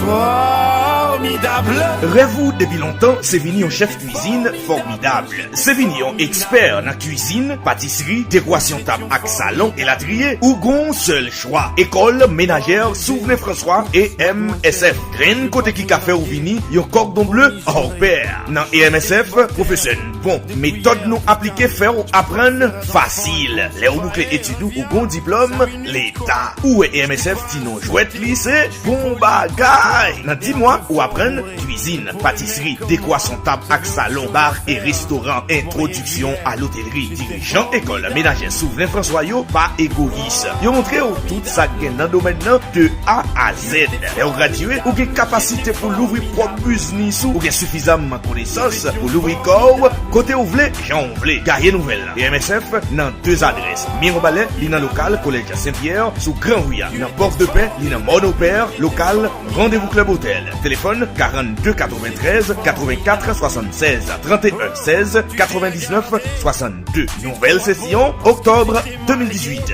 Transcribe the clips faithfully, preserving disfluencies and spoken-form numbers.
Formidable. Rèv ou depi lontan se vin yon chèf kwizin fòmidab. Se vin yon ekspè nan kwizin, patisri, dekorasyon tab ak salon, elatriye. Ou gon sèl chwa, École Ménagère Souverain François, E M S F. Grenn kote ki ka fè ou vini yon cordon bleu hors pair. Nan E M S F, pwofesè n bon, metòd nou aplike fè w aprann fasil. Lè ou boukle etid ou, ou gon diplòm Leta. Ou wè E M S F ti non jwèt li se bon bagay. Nan dis mwa, ou aprann kwizin, patisri, dekorasyon tab ak salon, bar e restoran, entwodiksyon a lotelri. Dirijan École Ménagère Souverain François yo pa egoyis. Yo montre w tout sa k gen nan domèn nan de A a Z. Lè w gradye, ou gen kapasite pou louvri pwòp biznis ou, ou gen sifizamman konesans pou louvri kò w kote w vle, jan w vle. Gaye nouvèl nan E M S F nan de adrès. Mirobalè, li nan lokal Collège Saint-Pierre, sou Gran Ri a. Nan Port-de-Paix, li nan Morne-au-Père, lokal Rendez-vous Club Hôtel. Telefòn karannde katreventrèz katrevenkat swasannsèz, trannteyen sèz katrevendiznèf swasannde. Nouvèl sesyon, oktòb de mil dizuit.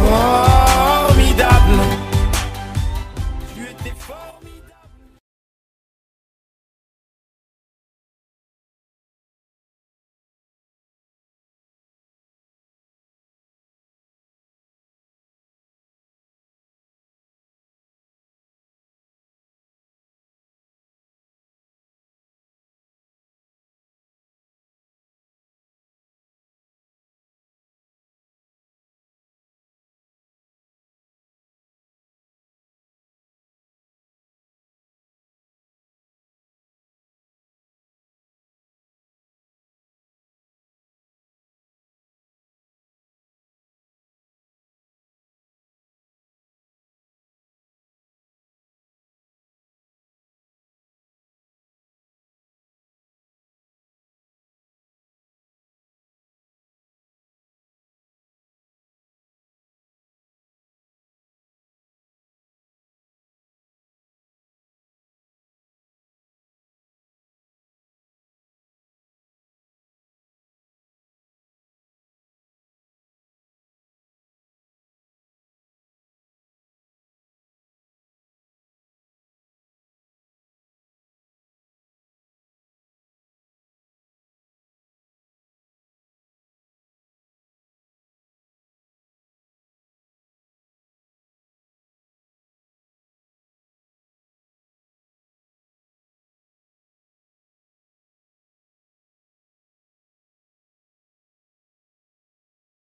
Formidable.